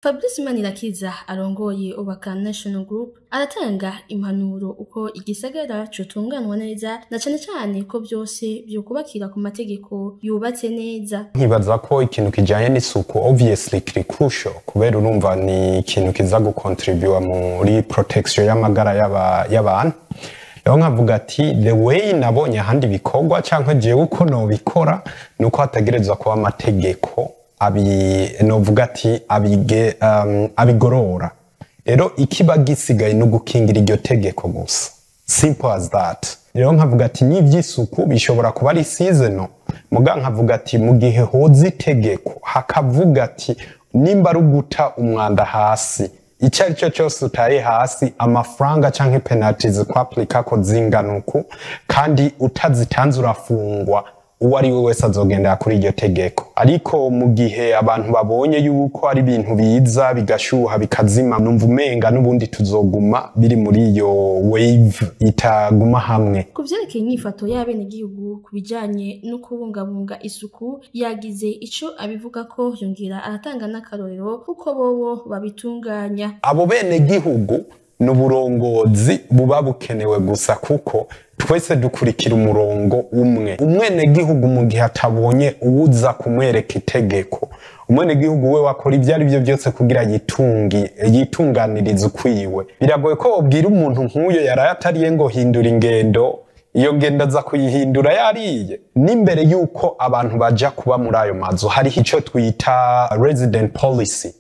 Fabrice Manirakiza arongoye Ubaka National Group aratanga impanuro uko igisagara cotunganwa neza, na cane cane ko vyose vyokubakira ku mategeko yubatse neza. Nkibaza ko ikintu kijanye n'isuku obviously kiri crucial, kubera urumva ni ikintu kiza gukontribuwa muri protection y'amagara y'abantu. Rero nkavuga ati the way nabonye ahandi bikorwa canke jewe uko nobikora, nuko hategerezwa kuba amategeko abi novuga ati abige abigorora. Rero ikiba gisigaye no gukingira iryo tegeko gusa, simple as that. Rero nkavuga ati n'ivy'isuku bishobora kuba ari seasonal, muga nkavuga ati mu gihe hoza itegeko hakavuga ati nimba ari uguta umwanda hasi, icyo ari cyo cyose utaye hasi, amafaranga canke penalties zikwaplikako zingana uku, kandi utazitanze urafungwa, uwo ari we wese azogendera kuri iryo tegeko. Ariko mu gihe abantu babonye yuko ari ibintu biza bigashuha bikazima, numva umenga n'ubundi tuzoguma biri muri iyo wave itaguma hamwe. Ku vyerekeye inyifato y'abenegihugu ku bijanye no kubungabunga isuku, yagize ico abivuga ko, yongera aratanga n'akarorero uko bobo babitunganya. Abo benegihugu ni uburongozi buba bukenewe gusa, kuko twese dukurikira umurongo umwe. Umwenegihugu mu gihe atabonye uwuza kumwereka itegeko, umwenegihugu we wakora ibyo ari byo byose kugira yitungi yitunganirize ukwiwe. Biragoye ko wobwira umuntu nk'uyo yaraye atariye ngo hindura ingendo. Iyo ngendo aza kuyihindura yariye. N'imbere y'uko abantu baja kuba muri ayo mazu, hariho ico twita resident policy.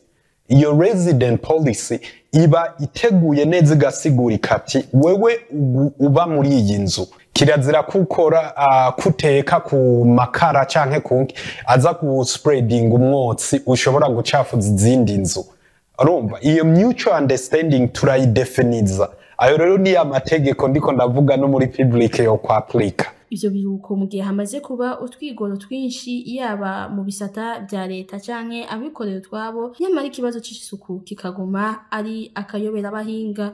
Iyo resident policy iba iteguye neza, igasigurika ati wewe uba muri iyi nzu, kirazira kukora kuteka ku makara canke kunki aza ku spreading umwotsi ushobora gucafuza izindi nzu. Urumva iyo mutual understanding turayidefiniza. Ayo rero ni amategeko ndiko ndavuga no muri public yo kwaplika. Ivyo biruko mu gihe hamaze kuba utwigoro twinshi, yaba mu bisata vya leta canke abikorera utwabo, nyamara ikibazo c'isuku kikaguma ari akayobera abahinga.